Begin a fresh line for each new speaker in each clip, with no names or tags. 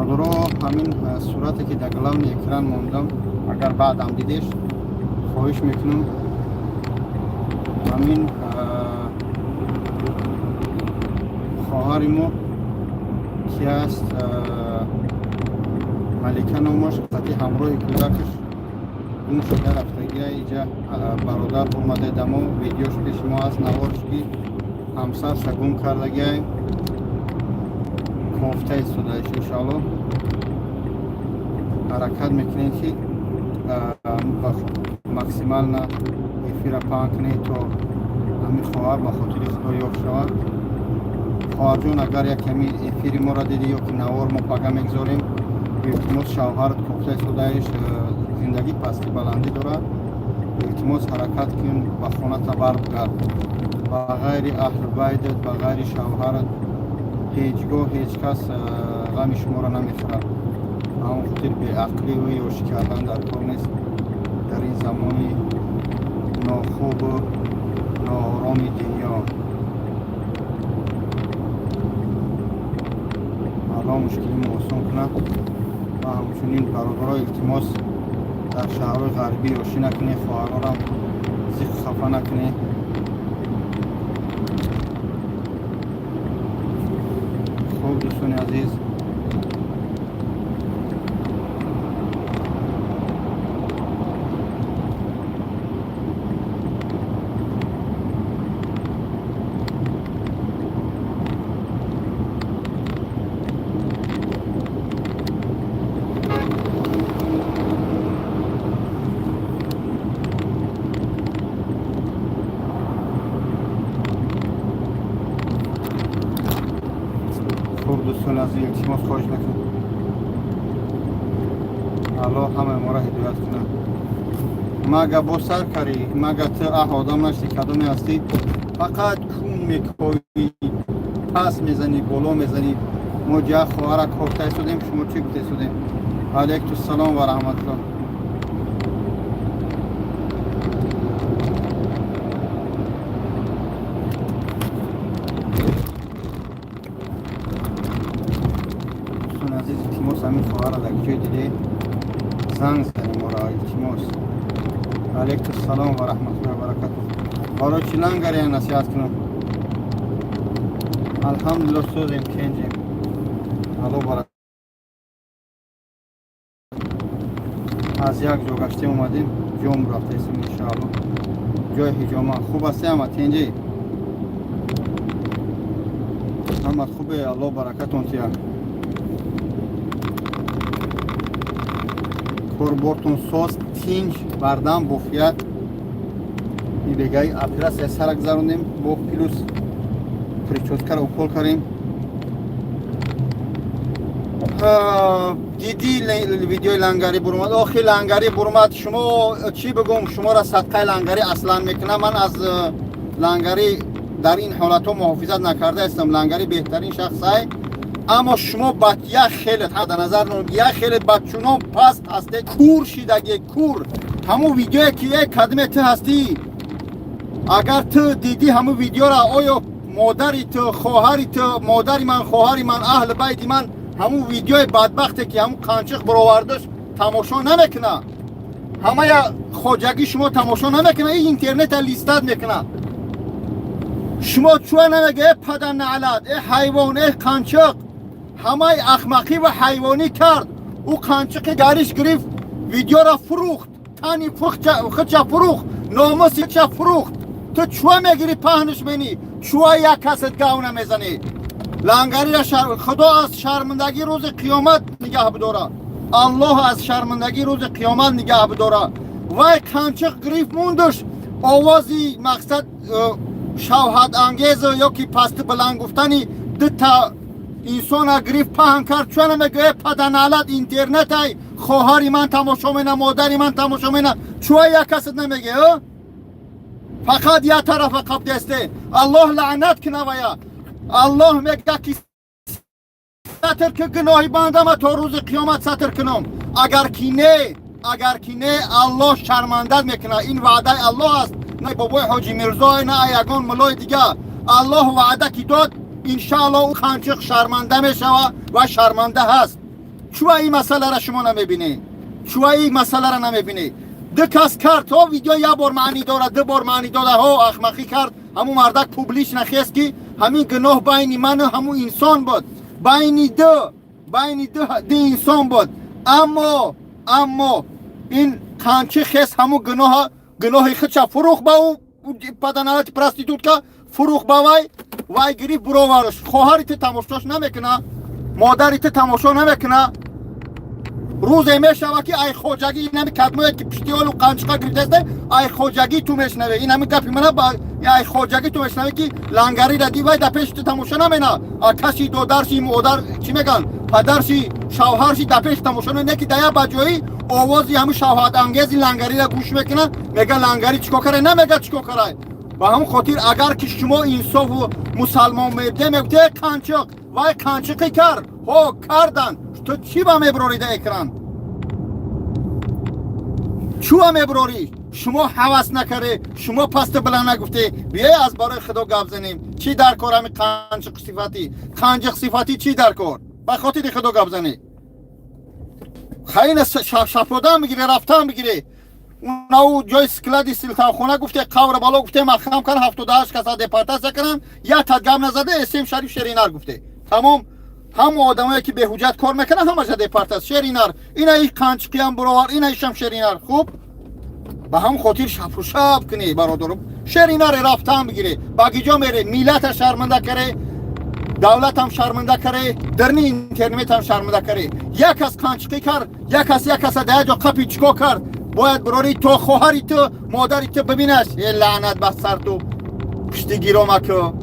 Бародаро, ҳамин сурате, ки дар главный экран мондам, агар баъдам дидеш, хоҳиш мекунам, ҳамин хоҳари мо ки аст, Малика номаш, қати ҳамроҳи кӯдакаш гум шуда рафтагия. Иҷа бародар омада дамо, видеош пеши мо аст, наворш, ки ҳамсарша гум кардагия, кофта истодааш. Иншоалло, ҳаракат мекунем, ки максимально эфира паҳн кунед, то ҳамин хоҳар ба хотири Худо ёфт шавад. Хоҳарҷон, агар як ҳамин эфири моро дидӣ ё ки навор мо пага мегзорем, илтимос, шавҳарат кофта истодаиш. Зиндагӣ пасти баландӣ дорад. Илтимос, ҳаракат кун, ба хоната баргард. Ба ғайри аҳлу байтат, ба ғайри шавҳарат ҳеҷ гоҳ ҳеҷ кас ғами шуморо намехӯрад. Ҳамон хотир беақливу ёшӣ кардан дар кор нест дар ин замони нохубу ноороми дунё. Аллоҳ мушкилимо осон кунад. Ва ҳамчунин, бародаро, илтимос, дар шаҳрҳои ғарбӣ ёшӣ накунед, хоҳарорам зиқ хафа накунед. Хуб, дӯстони азиз. Хуб, дӯстони азиз, илтимос, хоҳиш мекунам, Аллоҳ ҳамаи моро ҳидоят кунад. Мага бо сар карӣ, мага ту аҳ одам нашти, кадоме ҳастӣ? Фақат кун мекоӣ, пас мезанӣ, боло мезанӣ. Мо ҷа хоҳара кофта истодем, шумо чӣ гуфта истодем? Алайкум салом ва раҳматуллоҳ. Дӯстони азиз, илтимос, ҳамин хоҳара дар ҷой диде, занг занем моро, илтимос. Алайкум салом ва раҳматуллоҳи ва баракатуҳ. Барои чӣ лангария насиҳат кунам? Алҳамдулилло, созем, кенҷем, Алло баракат. Аз як ҷо гаштем, омадем, ҷом рафтаистем, иншоалло, ҷои ҳиҷома. Хуб ҳасти, ҳама тенҷи, ҳамат хубе? Алло баракатон тия, корбортон соз, тинҷ, бардам, бофият. Бегаи операция сара гузарондем, бо плюс причёскаро укол кардем. Диди, видеои лангари бурумад? Охи, лангари бурумад. Шумо чӣ бигӯм? Шуморо садқаи лангари аслан мекунам. Ман аз лангари дар ин ҳолатҳо муҳофизат накарда истам. Лангари беҳтарин шахсай, аммо шумо ба як хеле дар назар, як хеле бачунон паст ҳасте, кур шидаге, кур. Ҳамун видеое ки е кадме ту ҳастӣ, агар ту дидӣ ҳамун видеора, оё модари ту, хоҳари ту, модари ман, хоҳари ман, аҳли байти ман ҳамун видеои бадбахте, ки ҳамун қанчиқ баровардаш, тамошо намекуна? Ҳамая хоҷагӣ шумо тамошо намекуна, ин интернета листать мекуна. Шумо чуа намега? Э, паданаълат, э, ҳайвон, э, қанчиқ, ҳамаи ахмақӣ ва ҳайвонӣ кард. Ӯ қанчиқи гариш гирифт, видеора фурӯхт, тани хича фурӯхт, номуси хича фурӯхт. Ту чуа мегирӣ, паҳниш менӣ? Чуа як касет гав намезанӣ? Лангарира Худо аз шармандагӣ рӯзи қиёмат нигаҳ бидора. Аллоҳ аз шармандагӣ рӯзи қиёмат нигаҳ бидора. Вай қанчиқ гирифт, мондуш, овози мақсад шавҳатангезу ё ки пасти баланд гуфтани дута инсона гирифт, паҳн кард. Чуа намегӯя? Паданалат, интернетай, хоҳари ман тамошо мена, модари ман тамошо мена. Чуа як касат намегӯя? Фақат як тарафа қабдесте. Аллоҳ лаънат кунавая. Аллоҳ мега, ки сатр ки гуноҳи бандама то рӯзи қиёмат сатр кунам. Агар ки не, агар ки не, Аллоҳ шармандат мекунад. Ин ваъдаи Аллоҳ аст, на бобои Ҳоҷи Мирзо, на ягон мулои дига. Аллоҳ ваъда ки дод, иншааллоҳ, ӯ қанчиқ шарманда мешава ва шарманда ҳаст. Чуа ин масъалара шумо намебинед? Чуа ин масъалара намебинед? Ду кас кард, то видео як бор маънӣ дорад, ду бор маънӣ дорад. Ҳо, ахмақӣ кард. Ҳамун мардак публично хест, ки ҳамин гуноҳ байни ману ҳамун инсон буд, байни ду инсон буд. Аммо ин қанчи хес ҳамун гуноҳа, гуноҳи худша фурӯх ба ӯ, паданалати проститутка фурӯх ба вай, вай гирифт, буроварш. Хоҳари ту тамошош намекуна, модари ту тамошо намекуна. Рӯзе мешава, ки ай хоҷагӣ инами кадмояд, ки пиштиёлу қанчиқа гирифтаста, ай хоҷагӣ ту мешнаве. Инами гапи мана, ай хоҷагӣ ту мешнаве, ки лангарира ди, вай да пеши ту тамошо намена. А каси додарши, модар, чӣ меган, падарши, шавҳарши да пеши тамошо не, ки да як ба ҷои овози ҳамун шаҳватангези лангарира гӯш мекуна, мега: «Лангари чӣ кор кара?» Намега чӣ кор кара. Ба ҳамун хотир, агар ки шумо инсофу мусалмон мебде, мегуфте: «Қанчиқ, вай қанчиқӣ кард, ҳо, кардан». Ту чӣ ба меброрӣ да экран? Чӯа меброрӣ? Шумо ҳавас накарде, шумо пасту баланд нагуфте. Биёй, аз барои Худо гап занем. Чӣ дар кор ҳами қанчиқ сифатӣ, қанҷиқ сифатӣ? Чӣ дар кор? Ба хотири Худо гап занӣ. Хайна шаподан бигире, рафтан бигире. Унау ҷои склади силтавхона гуфте, қавра бало гуфте, махкам кан, 78 каса депортатсия кардам, як тат гап назаде. Эсем Шариф Шеринар гуфте, тамом. Ҳама одамое, ки беҳуҷҷат кор мекунанд, ҳамаша депортатсия. Шеринар ина и қанчиқиям буровар, ина ишам шеринар. Хуб, ба ҳам хотир шабу шаб кунӣ, бародаро. Шеринаре рафтан бигире, ба гиҷо мере? Миллата шарманда каре, давлатам шарманда каре, дарни интернетам шарманда каре. Як кас қанчиқӣ кард, як кас як каса да як ҷо қапи чико кард, бояд бирори, то хоҳари ту, модари ту бибинаш. Е, лаънат ба сар ту, пуштигирома ку.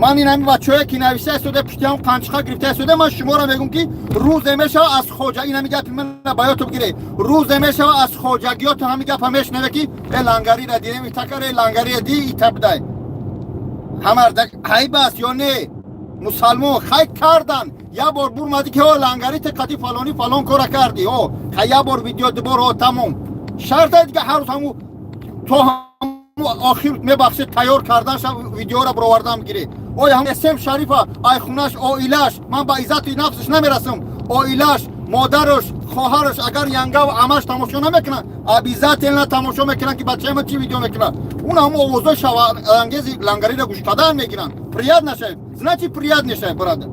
Ман ин ҳами бачаҳое, ки нависта истода, пушти ҳам қанчиқа гирифта истода, ман шуморо мегӯм, ки рӯзе мешава, аз хоҷа ин ҳами гапи мана ба ёдту бигире. Рӯзе мешава, аз хоҷагиёту ҳами гапа мешунаве, ки э, лангарира дидем, итакар, э, лангарира ди, ита бидай. Ҳамардак айб аст ё не? Мусалмон хай кардан, як бор бурмадӣ, ки о, лангари ти қати фалони фалон кора кардӣ, о, хай, як бор видео, дубор, о, тамом. Шарта дига ҳар рӯз ҳаму то ҳаму охир, мебахшед, тайёр карданша, видеора бировардан бигирӣ. Оя ҳам Эсем Шарифа айхунаш, оилаш, ман ба иззати нафсаш намерасам, оилаш, модараш, хоҳараш, агар янгаву амаш тамошо намекунанд, обязательно тамошо мекунанд, ки бачаи ма чӣ видео мекунад. Он ҳам овозои шавангези лангариро гӯш кардан мегиранд. Приятно шаед, значит, приятно шаед, бародар.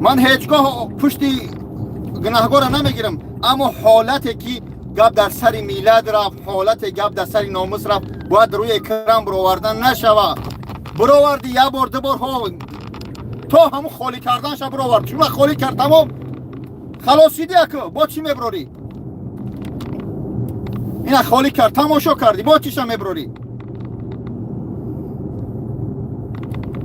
Ман ҳеҷ гоҳ пушти гунаҳгорро намегирам, аммо ҳолате ки гап дар сари миллат рафт, ҳолате гап дар сари номус рафт, бояд рӯи экран бировардан нашавад. Бироварди як бор, ду бор, ҳо, то ҳамун холӣ карданша бировард. Чуна холӣ кард, тамом, халос шиди. Аку бо чӣ меброрӣ? Ина холӣ кард, тамошо кардӣ, бо чиша меброрӣ?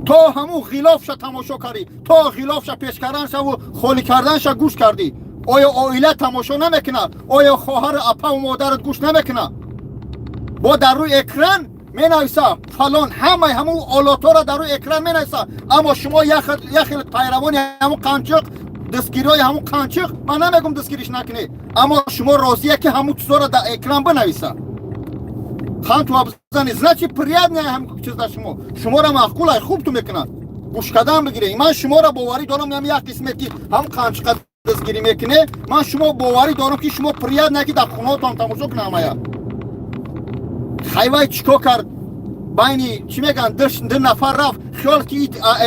То ҳамун ғилофша тамошо кардӣ, то ғилофша пеш карданшаву холӣ карданша гӯш кардӣ. Оё оила тамошо намекунад? Оё хоҳару апаву модарат гӯш намекунад? Бо дар рӯи экран менависа фалон, ҳамаи ҳамун олотҳоро дар рӯи экран менависа. Аммо шумо як хел пайравони ҳамун қанчиқ, дастгириҳои ҳамун қанчиқ, ман намегум дастгириш накунед, аммо шумо розия, ки ҳамун чизҳоро дар экран бинависа, хантуа бизанед. Значит, приятно ҳам чиз дар шумо, шуморо маъқулай, хуб ту мекунад, гӯш кардан бигиред. Ман шуморо боварӣ дорам, ям як қисме, ки ҳамун қанчиқа дастгирӣ мекунед, ман шумо боварӣ дорам, ки шумо приятно, ки дар хонаотон тамошо кунад ҳамая. Хайвай чӣ кор кард? Байни, чӣ мегӯянд, ду нафар рафт, хиёл ки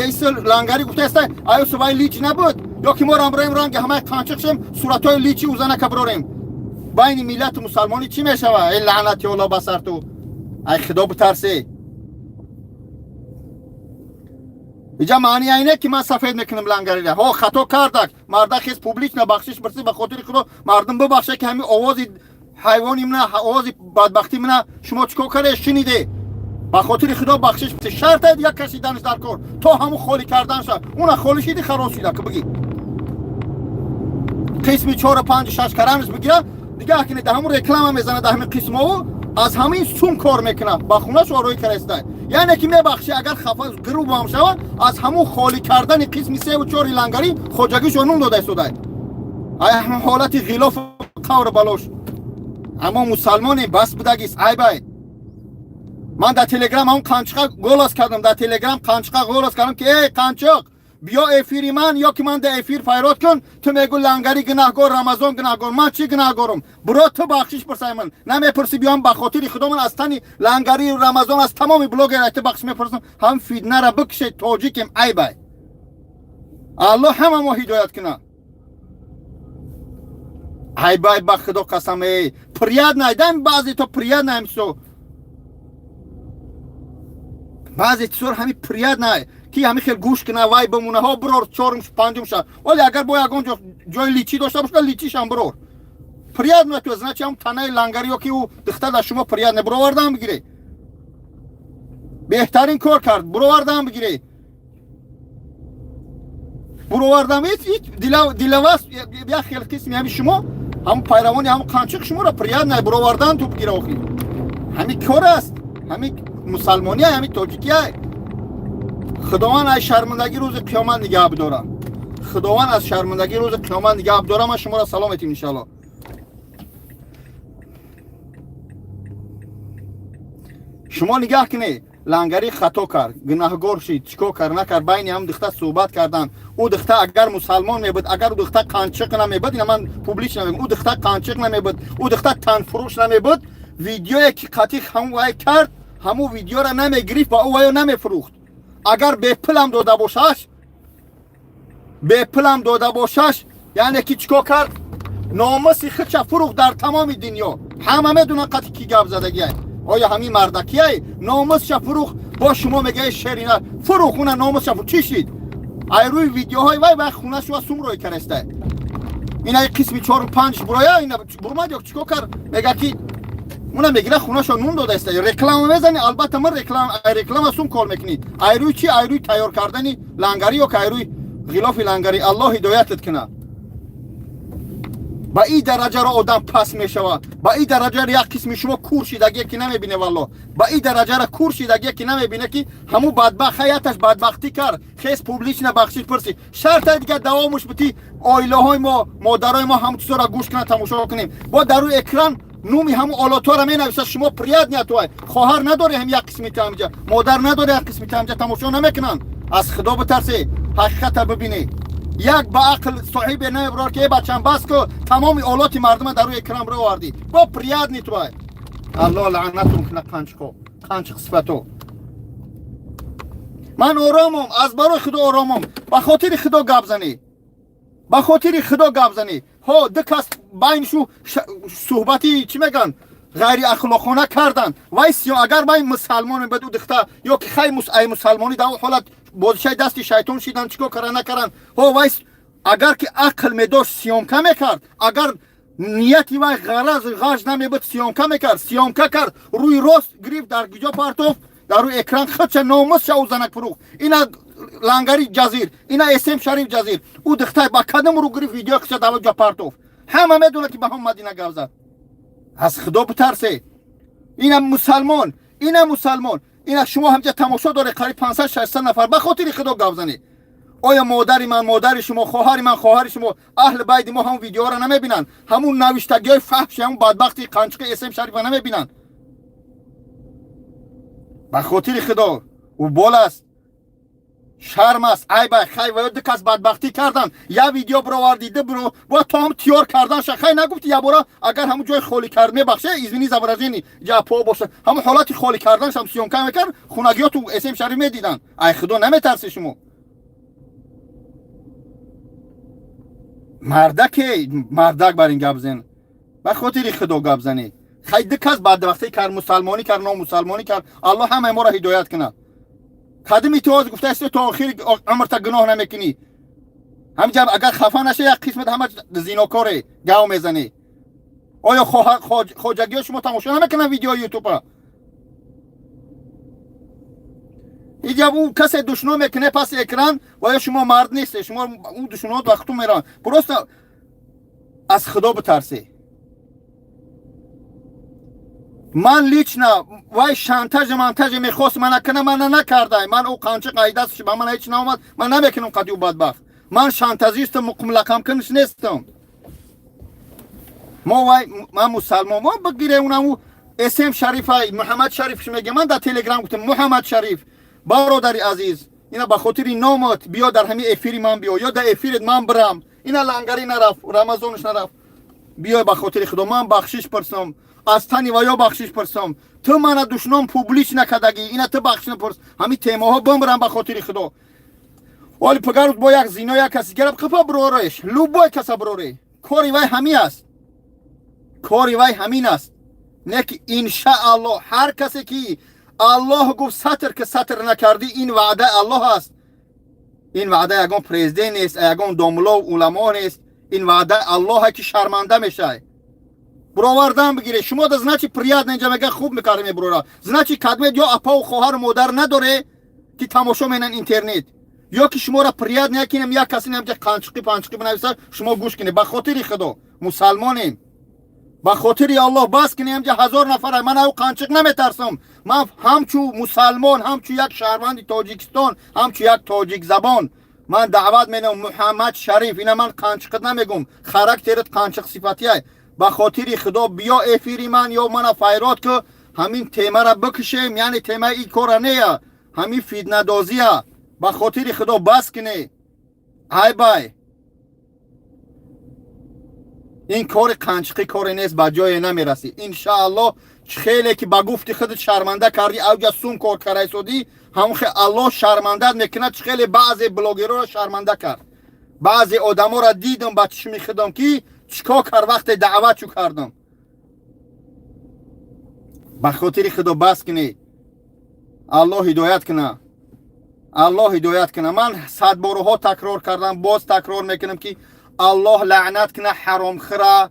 исл лангарӣ гуфтааста, аюсу вай лич набуд, ё ки мо рамброем, ранги ҳамаи қанчиқ шем, суратҳои личи узанака бирорем, байни миллату мусалмонӣ чӣ мешава? Эй, лаънати Алло ба сар ту, ай Худо битарсе. Иҷа маъни айне, ки ман сафед мекунам лангарира. Ҳо, хато кардак мардак, хез, публично бахшиш бирси, ба хотири Худо мардум бибахша, ки ҳамин овози ҳайвони мина, овози бадбахтӣ мина шумо чӣ кор карде, шуниде. Ба хотири Худо бахшиш. Шарта дигар кашиданаш дар кор, то ҳамун холӣ карданша. Уна холӣ шиди, харос шида, ки бигӣ қисми чору панҷу шаш карданаш бигира. Дигар акине да ҳамун реклама мезана, да ҳамин қисмову аз ҳамин сум кор мекунад, ба хунаш ороӣ караста. Яъне ки мебахши, агар хафа грубо ҳам шавад, аз ҳамун холӣ кардани қисми севу чори лангарӣ хоҷагишо нун дода истодай. Ай ҳамун ҳолати ғилофу қавр балош. Аммо мусалмоне бас будагист, айбай. Ман дар Телеграм ҳамун қанчиқа голос кардам, дар Телеграм қанчиқа голос кардам, ки эй қанчиқ, Биё эфири ман ё ки ман дар эфир файрод кун. Ту мегӯ Лангари гунаҳгор, Рамазон гунаҳгор. Ман чӣ гунаҳгорам? Биро, ту бахшиш пурсай. Ман намепурсӣ. Биём, ба хотири Худо, ман аз тани Лангари, Рамазон, аз тамоми блогер ту бахшиш мепурсам. Ҳам фитнара бикшед, тоҷикем, айбай. Аллоҳ ҳама мо ҳидоят кунад. Айбай, ба Худо қасам, эй, приятно дай баъзе то приятно ҳамисо, баъзе чизор ҳами приятно, ки ҳами хел гӯш кина, вай бимуна. Ҳо, бирор чорумш, панҷумша. Вале агар бо ягон ҷо ҷои личӣ дошта боша, личишам бирор. Приятно ту, значит, ҳам танаи Лангари ё ки ӯ духтар дар шумо приятно. Бировардаам бигире, беҳтарин кор кард. Бировардаам бигире, буровардам. Дилавас як хел қисми ҳами шумо, ҳам пайравони ҳам қанчиқ шуморо приятно буровардан ту бигира. Охи, ҳами кор аст, ҳами мусалмони, ҳами тоҷикия. Худованд аз шармандагӣ рӯзи қиёмат нигаҳ бидора. Худованд аз шармандагӣ рӯзи қиёмат нигаҳ бидора. Ман шуморо салом метим, иншалло. Шумо нигаҳ кунед, Лангарӣ хато кард, гунаҳгор шид, чӣ кор кард, накард. Байни ҳам духта суҳбат кардан. Ӯ духта агар мусалмон мебуд, агар ӯ духта қанчиқ намебуд, ина ман публично мегӯям, ӯ духта қанчиқ намебуд, ӯ духта танфурӯш намебуд, видеое ки қатиқ ҳамун вай кард, ҳамун видеоро намегирифт ва ӯ ваё намефурӯхт. Агар бепулам дода бошаш, бепулам дода бошаш, яъне ки чӣ кор кард? Номуси худша фурӯхт дар тамоми дунё. Ҳама медонанд, қати ки гап задагиай. Оё ҳамин мардакияй номусша фурӯхт? Бо шумо мегаи шерина фурӯхт, уна номусша. Чӣ шид? Ай рӯи видеоҳои вай вай хунашува сум рӯй кареста. Ина қисми чору панҷ буроя, ина бурмад ё чӣ кор кард? Мега ки уна мегира, хунашо нун додаиста, реклама мезани. Албатта, ман реклама сум кор мекунӣ. Ай рӯи чӣ? Ай рӯи тайёр кардани Лангарӣ ё ки ай рӯи ғилофи Лангарӣ. Аллоҳ ҳидоятат кунад. Ба ин дараҷаро одам пас мешавад, ба ин дараҷаро як қисми шумо кур шидагие, ки намебине. Валло, ба ин дараҷаро кур шидагие, ки намебине, ки ҳамун бадбахт ҳаяташ бадбахтӣ кард. Хес, публично бахшиш пурсӣ. Шарта дигар давомуш бутӣ. Оилаҳои мо, модарои мо ҳамун чизоро гӯш кунанд, тамошо кунем. Бо дар рӯи экран нуми ҳамун олотҳоро менависад. Шумо приятно туай. Хоҳар надорӣ ҳам як қисми тамҷа, модар надорӣ як қисми тамҷа, тамошо намекунанд. Аз Худо битарсе, ҳақиқата бибинӣ. Як ба ақл соҳибе намебарор, ки э, бачам, бас ку, тамоми олоти мардума дар рӯи экран бировардӣ. Бо приятный туай. Аллоҳ лаънатун куна, қанчиқо, қанчиқ сифато. Ман оромам, аз барои Худо оромам. Ба хотири Худо гап занӣ, ба хотири Худо гап занӣ. Ҳо, ду кас байнишу суҳбати, чӣ мегӯянд, ғайриахлоқона карданд. Вай сиё, агар вай мусалмон мебуд ӯ духта, ё ки хай ай мусалмонӣ дар он ҳолат бозишаи дасти шайтон шидан, чӣ кор кара, накаранд. Ҳо, вай агар ки ақл медошт, съёмка мекард. Агар нияти вай ғараз ғаж намебуд, съёмка мекард. Съёмка кард, рӯи рост гирифт, дар куҷо партофт? Дар рӯи экран. Худша номусша ӯ занак фурӯхт. Ина Лангари ҷазир, ина Эсем Шариф ҷазир. Ӯ духта ба кадом рӯ гирифт, видео худша дар ҷо партофт? Ҳама медонад, ки ба ҳам Мадина гап зад. Аз Худо битарсе. Ина мусалмон, ина мусалмон, ина шумо ҳамҷа тамошо доред, қариб 500, 600 нафар. Ба хотири Худо гап занед. Оё модари ман, модари шумо, хоҳари ман, хоҳари шумо, аҳли байди мо ҳамун видеоро намебинанд? Ҳамун навиштагиҳои фаҳши ҳамун бадбахти қанчиқи Эсем Шарифа намебинанд? Ба хотири Худо, ӯ бол аст, шарм аст, айба. Хай, ва ду кас бадбахтӣ карданд, я видео бировардӣ, ду биро бо то ҳам тиёр карданша. Хай, нагуфти ябора, агар ҳамун ҷои холӣ кард, мебахше, извини за выражение, ҷапо боша, ҳамун ҳолати холӣ карданшам съёмка мекард, хунагиёту Эсем Шариф медиданд. Ай Худо наметарси шумо? Мардаке, мардак бар ин гап зен. Ба хотири Худо гап занӣ. Хай, ду кас бадбахтӣ кард, мусалмонӣ кард, номусалмонӣ кард. Аллоҳ ҳамаи моро ҳидоят кунад. Кадими тиоз гуфтааст, то охири умрта гуноҳ намекунӣ. Ҳамҷа агар хафа наша, як қисмат ҳама зинокоре гав мезанӣ. Оё хоҷагиҳо шумо тамошо намекунанд видеои ютуба? Иҷа ӯ касе душно мекуне паси экран, ва ё шумо мард несте, шумо ӯ душнот вақту мераванд. Просто аз Худо битарсе. Ман лично вай шантажи мантажи мехост мана кана, мана накардай. Ман ӯ қанчи қайдастш ба ман ҳеч наомад. Ман намекунам қади ӯ бадбахт. Ман шантажистам, муқмлақамкунш нестам. Мо вай, ман мусалмон мо бигире. Унаму Эсем Шарифа, Муҳаммад Шариф мега. Ман дар Телеграм гуфтам: «Муҳаммад Шариф, бародари азиз». Ина ба хотири номат биё, дар ҳамин эфири ман биё ё дар эфирит ман бирам. Ина лангари нарафт, Рамазонш нарафт. Биёй, ба хотири Худо, ман бахшиш пурсам, аз тани ва ё бахшиш пурсам. Ту мана душном публич накардагӣ, ина ту бахшиш напурс. Ҳамин темаҳо бимбирам, ба хотири Худо. Оли пагарӯз бо як зино як каси гираб қипа бирореш, любой каса бироре. Кори вай ҳамин аст, кори вай ҳамин аст. Не ки, иншааллоҳ, ҳар касе ки Аллоҳ гуфт сатр ки сатр накардӣ, ин ваъдаи Аллоҳ аст. Ин ваъда ягон президент нест, ягон домло уламо нест, ин ваъдаи Аллоҳе ки шарманда мешавад. Бировардан бигире шумо да, значит, приятно. Инҷа мега хуб мекарда мебурора, значит, кадмед ё апаву хоҳару модар надоре, ки тамошо менан интернет, ё ки шуморо приятно якинам як каси намҷа қанчиқи панчиқи бинависа, шумо гӯш кунед. Ба хотири Худо, мусалмонем, ба хотири Аллоҳ, бас кунем. Ҷа ҳазор нафар, ман ав қанчиқ наметарсам. Ман ҳамчу мусалмон, ҳамчу як шаҳрванди Тоҷикистон, ҳамчу як тоҷикзабон ман даъват менам. Муҳаммад Шариф, ина ман қанчиқит намегум, характерит қанчиқ сифатия. Ба хотири Худо, биё эфири ман ё мана файрод ки ҳамин темара бикушем, яъне темаи и кора нея, ҳамин фитнадозия. Ба хотири Худо, бас куне, ай бай. Ин кори қанчиқӣ коре нест, ба ҷое намерасӣ, иншааллоҳ. Хеле ки ба гуфти худат шарманда кардӣ, авҷа сум кор карайсодӣ, ҳамон хе Аллоҳ шармандат мекунад. Хеле баъзе блогерора шарманда кард, баъзе одаморо дидам ба чишми худам, ки чикор кард вақте даъват чу кардам. Ба хотири Худо, бас кунед. Аллоҳ ҳидоят куна, Аллоҳ ҳидоят куна. Ман садбораҳо такрор кардам, боз такрор мекунам, ки Аллоҳ лаънат куна ҳаромхӯра,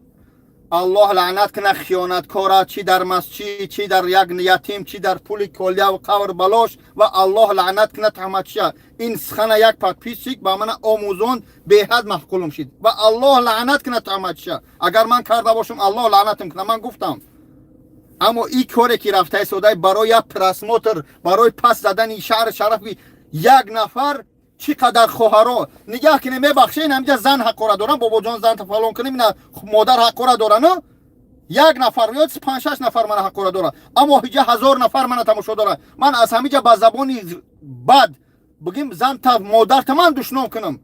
Аллоҳ лаънат куна хиёнаткора, чӣ дар масҷид, чӣ дар як ятим, чӣ дар пули коляву қабр балош, ва Аллоҳ лаънат куна таҳматчия. Ин сухана як подписчик ба мана омӯзон, беҳад маъқулум шид. Ва Аллоҳ лаънат куна таҳматчия. Агар ман карда бошам, Аллоҳ лаънатам куна, ман гуфтам. Аммо ин коре ки рафта истодай барои як просмотр, барои пас задани шаъри шарафи як нафар, чӣ қадар хоҳаро нигаҳ кунем. Мебахшед, ҳамиҷа зан ҳаққора дорам, бобоҷон, зан фалон кунем, ина модар ҳаққора дорану як нафар ё панҷ-шаш нафар мана ҳаққора дора, аммо ҳиҷа ҳазор нафар мана тамошо дора. Ман аз ҳамиҷа ба забони бад бигим, зан та модарта ман душном кунам,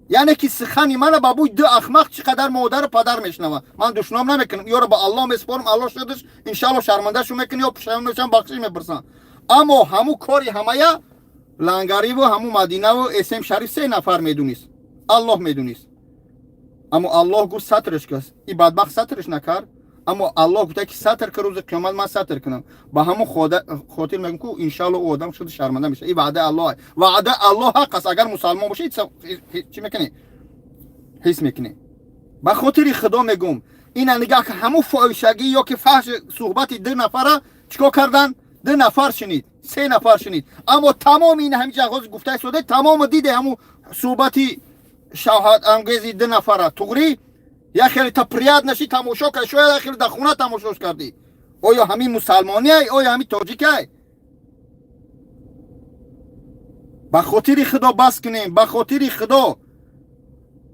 яъне ки сухани мана ба бӯи ду ахмақ чӣ қадар модару падар мешунава. Ман душном намекунам, ёро ба Аллоҳ месупорам. Аллоҳ шудаш, иншаалло, шармандашу мекунӣ ё пушаймон мешавам, бахшиш мепурсам. Аммо ҳамун кори ҳамая Лангариву ҳамун Мадинаву Эсем Шариф се нафар медунист, Аллоҳ медунист. Аммо Аллоҳ гуфт сатрш кас, и бадбахт сатрш накард. Аммо Аллоҳ гуфта ки сатр ки, рӯзи қиёмат ман сатр кунам. Ба ҳамун хотир мегӯм ку, иншаалло, ӯ одам шуд шарманда мешавад. И ваъдаи Аллоҳ, ваъдаи Аллоҳ ҳақ аст. Агар мусалмон бошӣ, чӣ мекунӣ, ҳис мекунӣ. Ба хотири Худо мегӯм, ина нигаҳ, ҳамун фоҳишагӣ ё ки фаҳш суҳбати ду нафара чикор кардан? Ду нафар шунид, се нафар шунид, аммо тамоми ин ҳамин ҷағоз гуфта истода, тамомо диде ҳамун суҳбати шавҳатангези ду нафара. Туғрӣ, як хеле та приятно ши, тамошо кард, шояд як хеле дар хона тамошош кардӣ. Оё ҳамин мусалмониай? Оё ҳамин тоҷикай? Ба хотири Худо, бас кунем, ба хотири Худо.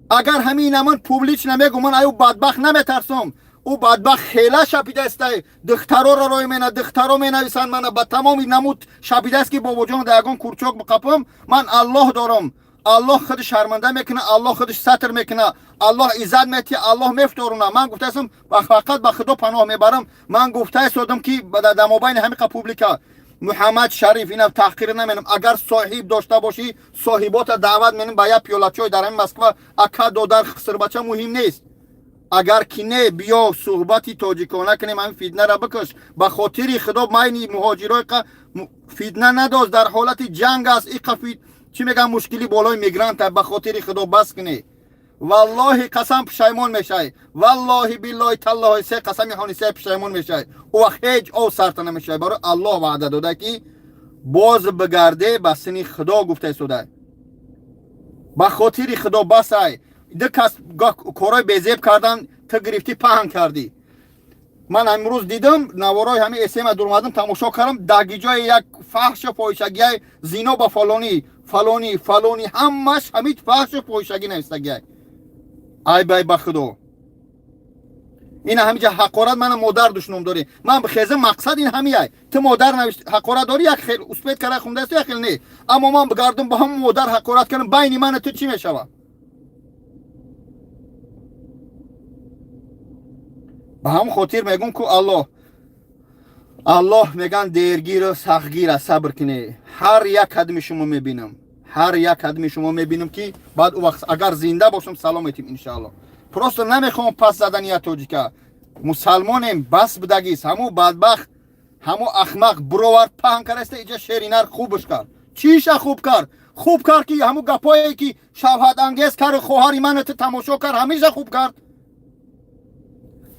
Агар ҳамин аман публично мегӯ, ман аю бадбахт наметарсам. Ӯ бадбахт хела шапидастай, духтароро рой мена, духтаро менависанд мана ба тамоми намуд шапидааст, ки бобоҷон, дар ягон курчок биқапам. Ман Аллоҳ дорам, Аллоҳ худаш шарманда мекуна, Аллоҳ худаш сатр мекуна, Аллоҳ иззат метия, Аллоҳ мефторуна. Ман гуфтаастам, фақат ба Худо паноҳ мебарам. Ман гуфтаистодам, ки дар мобайни ҳамиқа публика, Муҳаммад Шариф, ина таҳқир наменам. Агар соҳиб дошта бошӣ, соҳибота даъват менам ба як пиёла чой дар ҳамин Москва. Ака, додар, хисрбача муҳим нест. Агар ки не, биё, суҳбати тоҷикона кунем, ҳамин фитнара бикаш. Ба хотири Худо, майни муҳоҷирои фитна надоз. Дар ҳолати ҷанг аст, иқа чӣ мегӯям, мушкили болои мигранта. Ба хотири Худо, бас кунӣ. Валлоҳи қасам, пушаймон мешавӣ. Валлоҳи, биллоҳи, таллоҳи, се қасами ҳонисе, пушаймон мешавӣ. Ӯ вақт ҳеҷ ов сарта намешавӣ. Барои Аллоҳ ваъда дода, ки боз бигарде ба сини Худо гуфта истода. Ба хотири Худо, басай. Ду кас корҳои безеб кардан, ту гирифтӣ, паҳн кардӣ. Ман имрӯз дидам наворои ҳамин эсема, дурмадам, тамошо кардам, даги ҷои як фаҳшу фоҳишагиай, зино ба фалонӣ, фалонӣ, фалонӣ, ҳамаш ҳамин фаҳшу фоҳишагӣ навистагиай. Ай бай, ба Худо. Ина ҳамиҷа ҳақорат мана модар душном дорӣ. Ман бихезам, мақсад ин ҳамияй. Ту модар навишт ҳақорат дорӣ, як хел успеть кара хундаасту, як хел не. Аммо ман бигардум ба ҳамон модар ҳақорат кунам, байни мана ту чӣ мешавад? Ба ҳамон хотир мегӯм ку Аллоҳ Аллоҳ меган дергиру сахтгира, сабр кунед. Ҳар як қадми шумо мебинам, ҳар як қадми шумо мебинам, ки баъд вақт агар зинда бошам, салом метим, иншааллоҳ. Просто намехоҳам пас задани я тоҷика. Мусалмонем, бас будагист. Ҳамун бадбахт, ҳамун ахмақ бировард, паҳн кардаста, иҷа шеринар хубш кард. Чиша хуб кард? Хуб кард, ки ҳамун гапое ки шавҳатангез кард, хоҳари мана ту тамошо кард, ҳамеша хуб кард,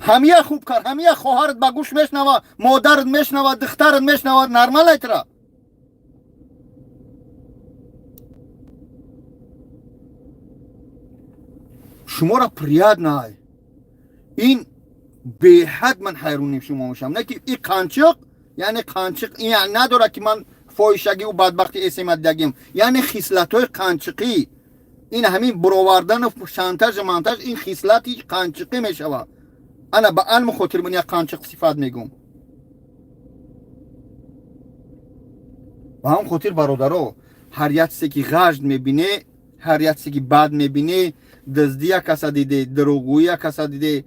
ҳамия хуб кард, ҳамия хоҳарат ба гӯш мешнава, модарат мешнава, духтарат мешнава, нормал айтра. Шуморо приятно ай. Ин беҳад ман ҳайроним шумо мешавам. Не ки и қанчиқ, яъне қанчиқ ин надорад, ки ман фоҳишагиву бадбахти эсемаддагим, яъне хислатҳои қанчиқӣ, ин ҳамин буровардану шантажу мантаж, ин хислати қанчиқӣ мешавад. Ана ба алму хотир ман як қанчиқ сифат мегӯм. Ба ҳам хотир, бародаро, ҳар як чизе ки ғажд мебине, ҳар як чизе ки бад мебине, дуздия каса диде, дурӯғгӯия каса диде,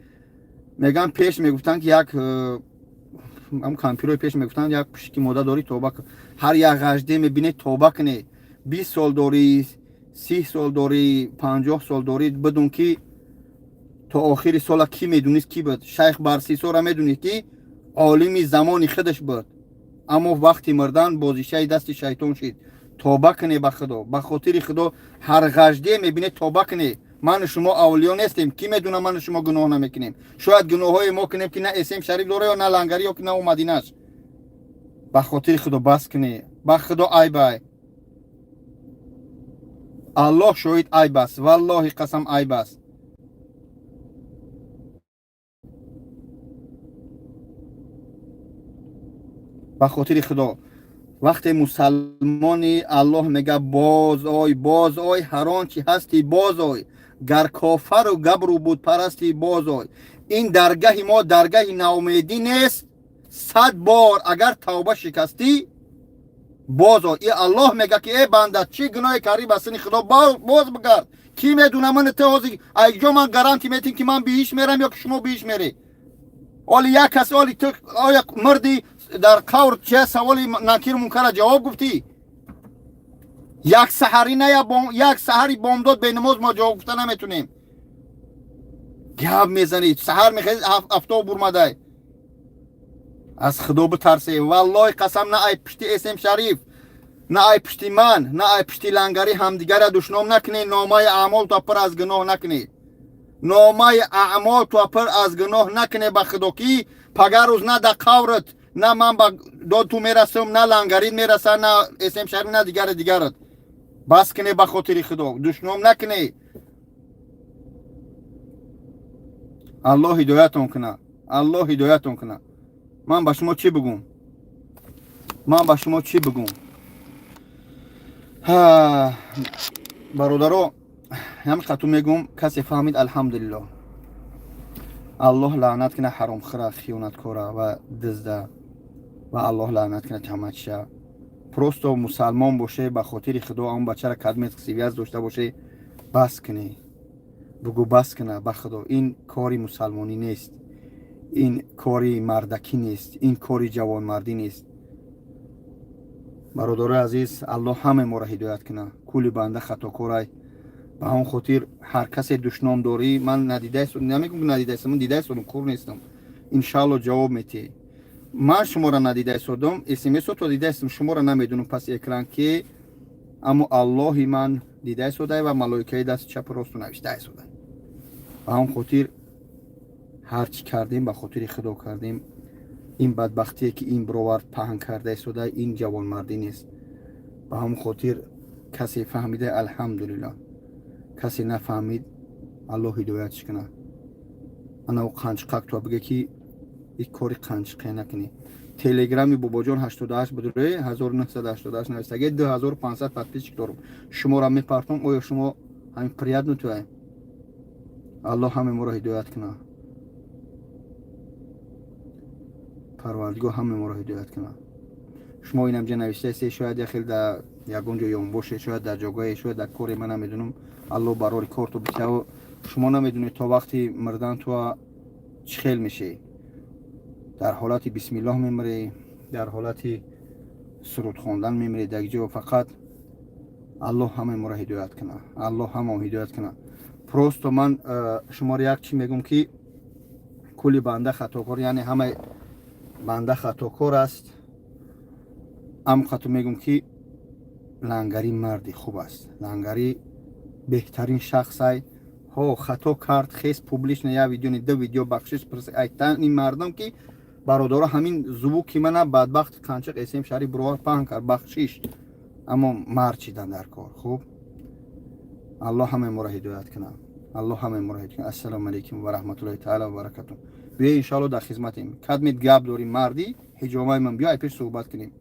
меган пеш мегуфтанд, ки як ам кампирои пеш мегуфтанд, як пушки мода дорӣ, тоба кун. Ҳар як ғажде мебине, тоба куне. 20 сол дорӣ, 30 сол дорӣ, 50 сол дорӣ, бидун ки то охири сола кӣ медонист, кӣ буд. Шайх Барсисора медонист, ки олими замони худаш буд, аммо вақти мурдан бозишаи дасти шайтон шид. Тоба куне ба Худо, ба хотири Худо, ҳар ғажде мебине, тоба куне. Ману шумо авлиё нестем. Кӣ медона, ману шумо гуноҳ намекунем? Шояд гуноҳҳои мо кунем, ки на эсем шариф дора, ё на лангарӣ, ё ки на омадинаш. Ба хотири Худо, бас куне. Ба Худо, айб ай, Аллоҳ шоҳид, айб аст, валлоҳи қасам, айб аст. Ба хотири Худо, вақте мусалмони, Аллоҳ мега: «Боз ой, боз ой, ҳар он чи ҳастӣ, боз ой, гар кофару габру бутпарастӣ, боз ой». Ин даргаҳи мо даргаҳи наумедӣ нест. 100 бор агар тавба шикастӣ, боз ой. И Аллоҳ мега, ки э банда, чӣ гуноҳе кардӣ, ба сини Худо боз бигард. Кӣ медуна, ман те ҳозир айҷо ман гарантӣ метим, ки ман биҳиш мерам ё ки шумо биҳиш мерӣ? Оли як кас, оли ту оя мурди, дар қавр че саволи Накир Мункара ҷавоб гуфтӣ? Як саҳари на, як саҳари бомдод бенамоз мо ҷавоб гуфта наметунем. Гап мезанӣ, саҳар мехезӣ, афтоб бурмадай. Аз Худо битарсе. Валлоҳи қасам, на ай пушти эсем шариф, на ай пушти ман, на ай пушти лангари ҳамдигара душном накунед. Номаи аъмол то пур аз гуноҳ накунед, номаи аъмол то пур аз гуноҳ накунед. Ба Худо, ки пагар рӯз на дар қаврат, на ман ба дод ту мерасам, на лангарит мераса, на эсем шариф, на дигари дигарат. Бас кунед, ба хотири Худо, душном накунед. Аллоҳ ҳидоятон кунад, Аллоҳ ҳидоятон кунад. Ман ба шумо чӣ бигӯм? Ман ба шумо чӣ бигӯм, бародаро? Ҳамин қату мегӯм, касе фаҳмид, алҳамдулиллоҳ. Аллоҳ лаънат кунад ҳаромхӯра, хиёнаткора ва дизда, ва Аллоҳ лаънат кунад ҳамачиша. Просто мусалмон боше, ба хотири Худо, он бачара кадмет связь дошта боше, бас кунӣ, бугӯ, бас куна. Ба Худо, ин кори мусалмонӣ нест, ин кори мардакӣ нест, ин кори ҷавонмардӣ нест. Бародарои азиз, Аллоҳ ҳаме моро ҳидоят куна. Кулли банда хатокорай. Ба ҳамон хотир, ҳар касе душном дорӣ, ман надидаистам, намегӯм надидаистам, ман дидаистодам, кур нестам. Иншаалло, ҷавоб метиҳӣ. Ман шуморо надида истодам, смсото дидаистам, шуморо намедонам паси экран ки, аммо Аллоҳи ман дида истодай ва малоикаи дасти чапу росту навишта истодай. Ба ҳамон хотир, ҳар чӣ кардем, ба хотири Худо кардем. Ин бадбахтие, ки ин бировард, паҳн карда истодай, ин ҷавонмардӣ нест. Ба ҳамон хотир, касе фаҳмида, алҳамдулиллоҳ, касе нафаҳмид, Аллоҳ ҳидоятш кунад. Ана қанчиқак то биге, ки ин кори қанчиқе накунӣ. Телеграми Бобоҷон 88 будре, 1988 навистаги, 2500 подписчик дорум. Шуморо мепартом, оё шумо ҳамин приятно туай? Аллоҳ ҳаме моро ҳидоят кунад. Парвардигор ҳама моро ҳидоят кунад. Шумо инамҷа навиштаесте, шояд як хел дар ягон ҷо ём бошед, шояд дар ҷогоҳе, шояд дар коре, ман намедонам. Аллоҳ барори корту бисяво. Шумо намедонед, то вақти мирдан туа чӣ хел мешӣ: дар ҳолати бисмиллоҳ мемирӣ, дар ҳолати суруд хондан мемирӣ дар ҷо. Фақат Аллоҳ ҳамаи моро ҳидоят кунад, Аллоҳ ҳамао ҳидоят кунад. Просто ман шуморо як чӣ мегӯм, ки кулли банда хатокор, яъне ҳамаи банда хатокор аст. Амқату мегӯм, ки Лангарӣ марди хуб аст, Лангарӣ беҳтарин шахсай. Ҳо, хато кард, хес, публично як видео не, ду видео бахшиш ин мардум, ки бародаро, ҳамин звуки мана бадбахти Қанчиқ эсем шаҳри Бировар паҳн кард, бахшиш. Аммо мард чидан дар кор. Хуб, Аллоҳ ҳамаи моро ҳидоят кунад, Аллоҳ ҳамаи моро ҳидоят кунад. Ассалому алайкум ва раҳматуллоҳи таала ва баракатуҳ. Биё, иншоалло, дар хизматем. Кадмит гап дорӣ, мардӣ, ҳиҷомаи ман биё, ай пеш суҳбат кунем.